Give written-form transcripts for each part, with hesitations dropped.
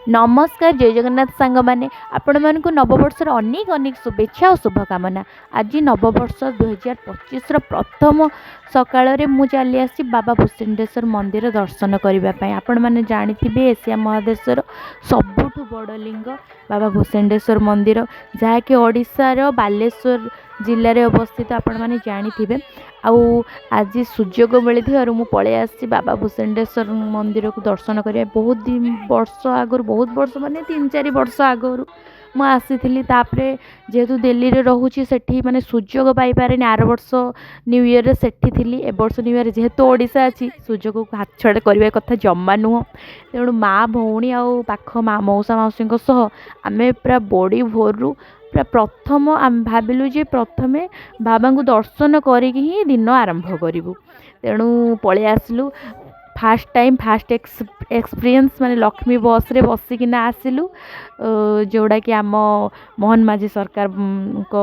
ନମସ୍କାର, ଜୟ ଜଗନ୍ନାଥ ସାଙ୍ଗମାନେ। ଆପଣମାନଙ୍କୁ ନବବର୍ଷର ଅନେକ ଅନେକ ଶୁଭେଚ୍ଛା ଓ ଶୁଭକାମନା। ଆଜି ନବବର୍ଷ 2025ର ପ୍ରଥମ ସକାଳରେ ମୁଁ ଚାଲି ଆସିଛି ବାବା ଭୂଷଣ୍ଡେଶ୍ୱର ମନ୍ଦିର ଦର୍ଶନ କରିବା ପାଇଁ। ଆପଣମାନେ ଜାଣିଥିବେ, ଏସିଆ ମହାଦେଶର ସବୁଠୁ ବଡ଼ ଲିଙ୍ଗ ବାବା ଭୂଷଣ୍ଡେଶ୍ୱର ମନ୍ଦିର, ଯାହାକି ଓଡ଼ିଶାର ବାଲେଶ୍ୱର ଜିଲ୍ଲାରେ ଅବସ୍ଥିତ, ଆପଣମାନେ ଜାଣିଥିବେ। ଆଉ ଆଜି ସୁଯୋଗ ମିଳିଥିବାରୁ ମୁଁ ପଳେଇ ଆସିଛି ବାବା ଭୂଷଣ୍ଡେଶ୍ୱର ମନ୍ଦିରକୁ ଦର୍ଶନ କରିବା। ବହୁତ ଦିନ ବର୍ଷ ଆଗରୁ, ବହୁତ ବର୍ଷ ମାନେ 3-4 ବର୍ଷ ଆଗରୁ ମୁଁ ଆସିଥିଲି। ତାପରେ ଯେହେତୁ ଦିଲ୍ଲୀରେ ରହୁଛି, ସେଠି ମାନେ ସୁଯୋଗ ପାଇପାରେନି। ଆର ବର୍ଷ ନ୍ୟୁ ଇୟର୍ରେ ସେଠି ଥିଲି। ଏ ବର୍ଷ ନ୍ୟୁ ଇୟର୍ ଯେହେତୁ ଓଡ଼ିଶା ଅଛି, ସୁଯୋଗକୁ ହାତ ଛଡ଼ା କରିବା କଥା ଜମା ନୁହଁ। ତେଣୁ ମା, ଭଉଣୀ ଆଉ ପାଖ ମା ମଉସା ମାଉସୀଙ୍କ ସହ ଆମେ ପୁରା ବଡ଼ି ଭୋରରୁ ପୁରା ପ୍ରଥମ ଆମେ ଭାବିଲୁ ଯେ ପ୍ରଥମେ ବାବାଙ୍କୁ ଦର୍ଶନ କରିକି ହିଁ ଦିନ ଆରମ୍ଭ କରିବୁ। ତେଣୁ ପଳେଇ ଆସିଲୁ। ଫାର୍ଷ୍ଟ ଟାଇମ୍, ଫାର୍ଷ୍ଟ ଏକ୍ସପିରିଏନ୍ସ, ମାନେ ଲକ୍ଷ୍ମୀ ବସ୍ରେ ବସିକିନା ଆସିଲୁ, ଯେଉଁଟାକି ଆମ ମୋହନ ମାଝୀ ସରକାରଙ୍କ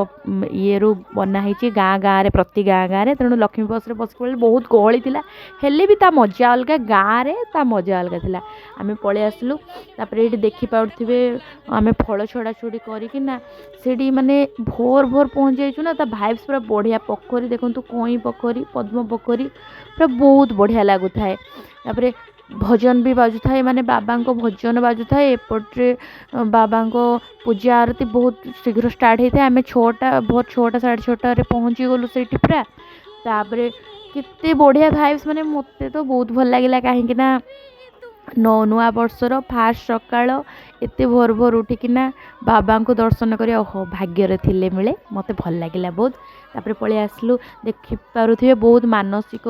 ଇଏରୁ ବନା ହେଇଛି ଗାଁ ଗାଁରେ, ପ୍ରତି ଗାଁ ଗାଁରେ। ତେଣୁ ଲକ୍ଷ୍ମୀ ବସ୍ରେ ବସିକି ପଳେଇଲୁ। ବହୁତ ଗହଳି ଥିଲା, ହେଲେ ବି ତା ମଜା ଅଲଗା। ଗାଁରେ ତା ମଜା ଅଲଗା ଥିଲା। ଆମେ ପଳେଇ ଆସିଲୁ। ତାପରେ ଏଇଠି ଦେଖିପାରୁଥିବେ, ଆମେ ଫଳ ଛଡ଼ା ଛୁଡ଼ି କରିକିନା ସେଇଠି ମାନେ ଭୋର ଭୋର ପହଞ୍ଚି ଯାଇଛୁ ନା, ତା ଭାଇବ୍ସ ପୁରା ବଢ଼ିଆ। ପୋଖରୀ ଦେଖନ୍ତୁ, କଇଁ ପୋଖରୀ, ପଦ୍ମ ପୋଖରୀ, ପୁରା ବହୁତ ବଢ଼ିଆ ଲାଗୁଥାଏ। ତାପରେ ଭଜନ ବି ବାଜୁଥାଏ, ମାନେ ବାବାଙ୍କ ଭଜନ ବାଜୁଥାଏ। ଏପଟରେ ବାବାଙ୍କ ପୂଜା ଆରତି ବହୁତ ଶୀଘ୍ର ଷ୍ଟାର୍ଟ ହେଇଥାଏ। ଆମେ 6ଟା, ଭୋର 6ଟା, 6:30ରେ ପହଞ୍ଚିଗଲୁ ସେଇଠି ପୁରା। ତାପରେ କେତେ ବଢ଼ିଆ ଭାଇବ୍ସ, ମାନେ ମୋତେ ତ ବହୁତ ଭଲ ଲାଗିଲା, କାହିଁକି ନା ନୂଆ ବର୍ଷର ଫାର୍ଷ୍ଟ ସକାଳ ଏତେ ଭୋର ଭୋର ଉଠିକିନା ବାବାଙ୍କୁ ଦର୍ଶନ କରିବା, ଓହୋ, ଭାଗ୍ୟରେ ଥିଲେ ମିଳେ। ମୋତେ ଭଲ ଲାଗିଲା ବହୁତ। ତାପରେ ପଳେଇ ଆସିଲୁ। ଦେଖିପାରୁଥିବେ, ବହୁତ ମାନସିକ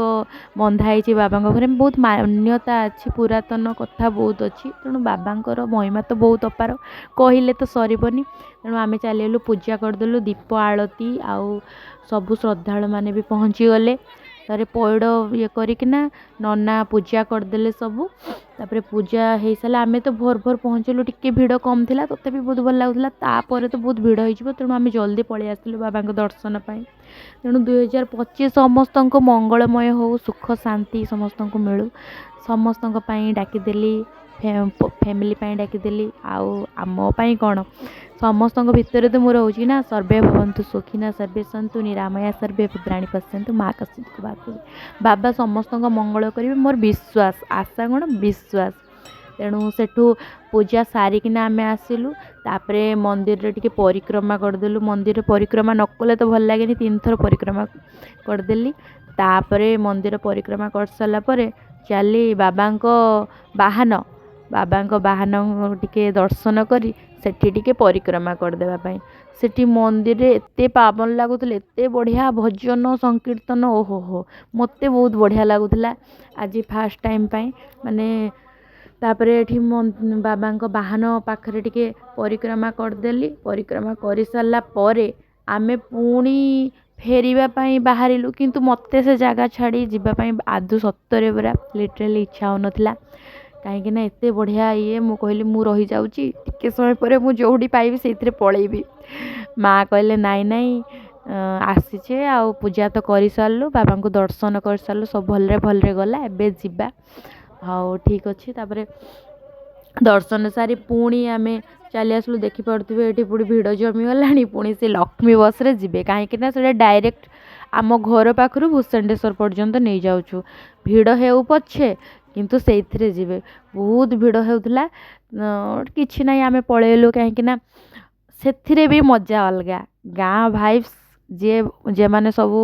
ବନ୍ଧା ହେଇଛି ବାବାଙ୍କ ଘରେ, ବହୁତ ମାନ୍ୟତା ଅଛି, ପୁରାତନ କଥା ବହୁତ ଅଛି। ତେଣୁ ବାବାଙ୍କର ମହିମା ତ ବହୁତ ଅପାର, କହିଲେ ତ ସରିବନି। ତେଣୁ ଆମେ ଚାଲିଗଲୁ, ପୂଜା କରିଦେଲୁ, ଦୀପ ଆଳତି, ଆଉ ସବୁ ଶ୍ରଦ୍ଧାଳୁମାନେ ବି ପହଞ୍ଚିଗଲେ। ତାପରେ ପଇଡ଼ ଇଏ କରିକିନା ନନା ପୂଜା କରିଦେଲେ ସବୁ। ତାପରେ ପୂଜା ହେଇସାରିଲା। ଆମେ ତ ଭୋର ଭୋର ପହଞ୍ଚିଲୁ, ଟିକେ ଭିଡ଼ କମ୍ ଥିଲା, ତଥାପି ବହୁତ ଭଲ ଲାଗୁଥିଲା। ତାପରେ ତ ବହୁତ ଭିଡ଼ ହେଇଯିବ, ତେଣୁ ଆମେ ଜଲ୍ଦି ପଳେଇ ଆସିଲୁ ବାବାଙ୍କ ଦର୍ଶନ ପାଇଁ। ତେଣୁ 2025 ସମସ୍ତଙ୍କ ମଙ୍ଗଳମୟ ହଉ, ସୁଖ ଶାନ୍ତି ସମସ୍ତଙ୍କୁ ମିଳୁ। ସମସ୍ତଙ୍କ ପାଇଁ ଡାକିଦେଲି, ଫ୍ୟାମିଲି ପାଇଁ ଡାକିଦେଲି, ଆଉ ଆମ ପାଇଁ କ'ଣ, ସମସ୍ତଙ୍କ ଭିତରେ ତ ମୁଁ ରହୁଛି ନା। ସର୍ବେ ଭବନ୍ତୁ ସୁଖିନଃ, ସର୍ବେ ସନ୍ତୁ ନିରାମୟା, ସର୍ବେ ଭଦ୍ରାଣି ପଶ୍ୟନ୍ତୁ, ମା କଶ୍ଚିତ୍ ଦୁଃଖଭାଗ୍। ବାବା ସମସ୍ତଙ୍କ ମଙ୍ଗଳ କରିବେ, ମୋର ବିଶ୍ୱାସ, ଆଶା କ'ଣ, ବିଶ୍ୱାସ। ତେଣୁ ସେଠୁ ପୂଜା ସାରିକିନା ଆମେ ଆସିଲୁ। ତାପରେ ମନ୍ଦିରରେ ଟିକେ ପରିକ୍ରମା କରିଦେଲୁ। ମନ୍ଦିର ପରିକ୍ରମା ନ କଲେ ତ ଭଲ ଲାଗେନି। ତିନିଥର ପରିକ୍ରମା କରିଦେଲି। ତାପରେ ମନ୍ଦିର ପରିକ୍ରମା କରିସାରିଲା ପରେ ଚାଲି ବାବାଙ୍କ ବାହାନ ଟିକେ ଦର୍ଶନ କରି ସେଠି ଟିକେ ପରିକ୍ରମା କରିଦେବା ପାଇଁ। ସେଠି ମନ୍ଦିରରେ ଏତେ ପାବନ ଲାଗୁଥିଲା, ଏତେ ବଢ଼ିଆ ଭଜନ ସଂକୀର୍ତ୍ତନ, ଓହୋ ହୋ, ମୋତେ ବହୁତ ବଢ଼ିଆ ଲାଗୁଥିଲା ଆଜି ଫାର୍ଷ୍ଟ ଟାଇମ୍ ପାଇଁ ମାନେ। ତାପରେ ଏଠି ବାବାଙ୍କ ବାହାନ ପାଖରେ ଟିକେ ପରିକ୍ରମା କରିଦେଲି। ପରିକ୍ରମା କରିସାରିଲା ପରେ ଆମେ ପୁଣି ଫେରିବା ପାଇଁ ବାହାରିଲୁ, କିନ୍ତୁ ମୋତେ ସେ ଜାଗା ଛାଡ଼ି ଯିବା ପାଇଁ ଆଦୌ ସତରେ ପୁରା ଲିଟରାଲି ଇଚ୍ଛା ହେଉନଥିଲା, କାହିଁକି ନା ଏତେ ବଢ଼ିଆ ଇଏ। ମୁଁ କହିଲି, ମୁଁ ରହିଯାଉଛି, ଟିକେ ସମୟ ପରେ ମୁଁ ଯେଉଁଠି ପାଇବି ସେଇଥିରେ ପଳେଇବି। ମା କହିଲେ, ନାଇଁ ନାଇଁ, ଆସିଛେ ଆଉ ପୂଜା ତ କରିସାରିଲୁ, ବାବାଙ୍କୁ ଦର୍ଶନ କରିସାରିଲୁ, ସବୁ ଭଲରେ ଭଲରେ ଗଲା, ଏବେ ଯିବା। ହଉ, ଠିକ୍ ଅଛି। ତାପରେ ଦର୍ଶନ ସାରି ପୁଣି ଆମେ ଚାଲି ଆସିଲୁ। ଦେଖିପାରୁଥିବେ, ଏଠି ପୁଣି ଭିଡ଼ ଜମିଗଲାଣି। ପୁଣି ସେ ଲକ୍ଷ୍ମୀ ବସ୍ରେ ଯିବେ, କାହିଁକି ନା ସେଇଟା ଡାଇରେକ୍ଟ ଆମ ଘର ପାଖରୁ ଭୂଷଣ୍ଡେଶ୍ୱର ପର୍ଯ୍ୟନ୍ତ ନେଇଯାଉଛୁ। ଭିଡ଼ ହେଉ ପଛେ, କିନ୍ତୁ ସେଇଥିରେ ଯିବେ। ବହୁତ ଭିଡ଼ ହେଉଥିଲା। କିଛି ନାହିଁ, ଆମେ ପଳେଇଲୁ, କାହିଁକି ନା ସେଥିରେ ବି ମଜା ଅଲଗା, ଗାଁ ଭାଇବ୍ସ। ଯିଏ ଯେଉଁମାନେ ସବୁ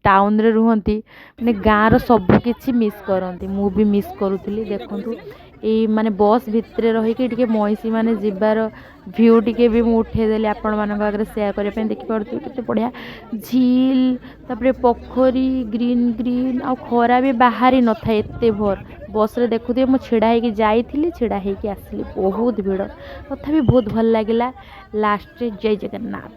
ଟାଉନରେ ରୁହନ୍ତି, ମାନେ ଗାଁର ସବୁ କିଛି ମିସ୍ କରନ୍ତି। ମୁଁ ବି ମିସ୍ କରୁଥିଲି। ଦେଖନ୍ତୁ, ଏଇ ମାନେ ବସ୍ ଭିତରେ ରହିକି ଟିକେ ମଇଁଷି ମାନେ ଯିବାର ଭ୍ୟୁ ଟିକେ ବି ମୁଁ ଉଠେଇଦେଲି ଆପଣମାନଙ୍କ ଆଗରେ ସେୟାର କରିବା ପାଇଁ। ଦେଖିପାରୁଥିବେ, କେତେ ବଢ଼ିଆ ଝିଲ୍, ତାପରେ ପୋଖରୀ, ଗ୍ରୀନ୍ ଗ୍ରୀନ୍, ଆଉ ଖରା ବି ବାହାରି ନଥାଏ ଏତେ ଭୋର। ବସ୍ରେ ଦେଖୁଥିବେ, ମୁଁ ଛିଡ଼ା ହେଇକି ଯାଇଥିଲି, ଛିଡ଼ା ହେଇକି ଆସିଲି। ବହୁତ ଭିଡ଼, ତଥାପି ବହୁତ ଭଲ ଲାଗିଲା। ଲାଷ୍ଟରେ ଜୟ ଜଗନ୍ନାଥ।